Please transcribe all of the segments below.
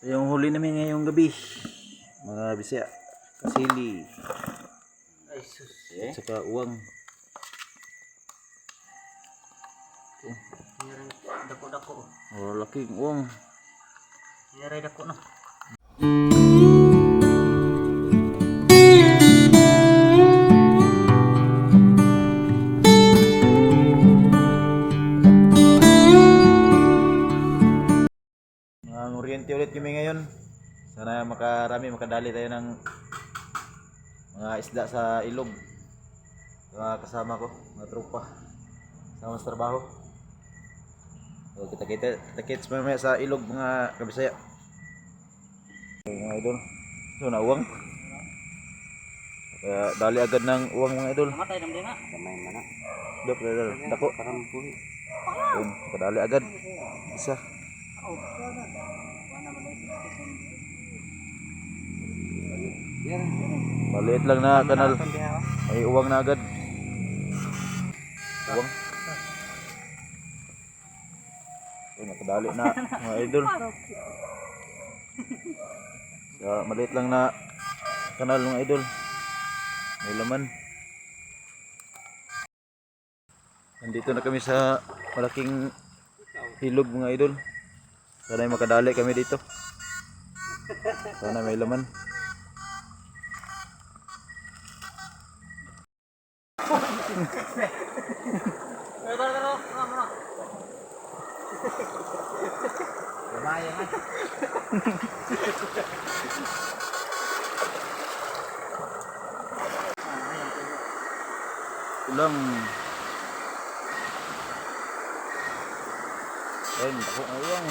Yung huli namin ngayong gabi, mga Bisaya, kasili, Ay sus. at saka uwang. Meron dako-dako. Oh, laking uwang. Meron dako no. Mga nguryente ulit kami ngayon. Sana makarami, makadali tayo ng mga isda sa ilog. Mga kasama ko, mga tropa. Kasama sa trabaho. So, kita-kita, kita-kits mamaya sa ilog, mga kabisaya. Okay, mga idol. So, nauwang. Kaya dali agad ng uwang, mga idol. Namatay nam din na. Gamay man na. Dok, dok, dako. Parang buhi. Yun, kadali agad. Isa. Maliit lang na kanal. May uwang na agad. Uwang. Yun, nakadali na, mga idol. Sa maliit lang na kanal, mga idol. May laman. Nandito na kami sa malaking hilog, mga idol. Sana ay makadali kami dito. Sana may laman. Lumayan na. Ulang. Ayun, dako ng ulang.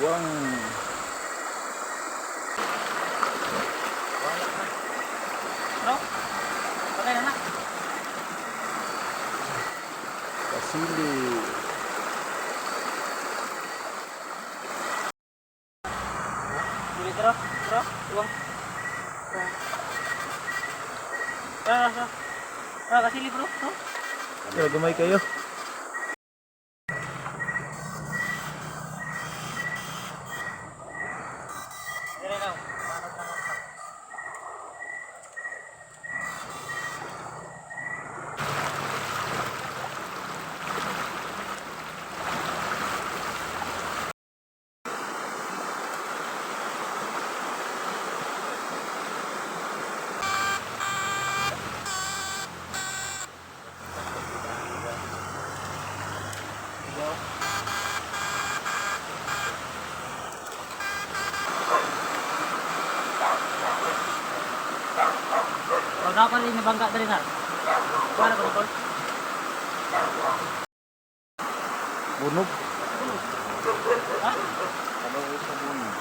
Uwang. Bro. Okay na na. Kasili. Dili bro. Bro, uwang. Bro, bro. Bro, kasili bro. Bro. Pero gumay kayo. Dire na. Pag ako rin nabangga dali na. Wala ko ni Bunog. Ha? Ano sa bunog?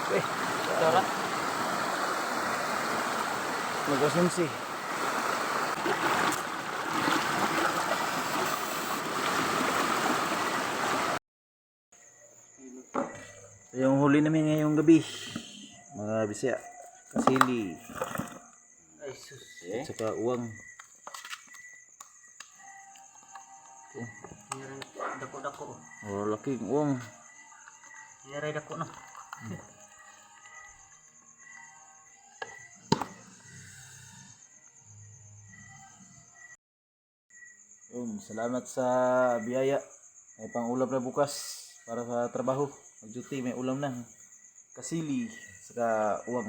Eh, Dora. Mag-asunsi. Ito yung huli namin ngayong gabi. Mga Bisaya. Kasili. Ay sus. At saka uwang. Meron dako-dako. Oh, laki yung uwang. Meron dako no. Yun, salamat sa biyaya. May pang-ulam na bukas para sa trabaho. Mag-duty, may ulam na. Kasili, saka uwang.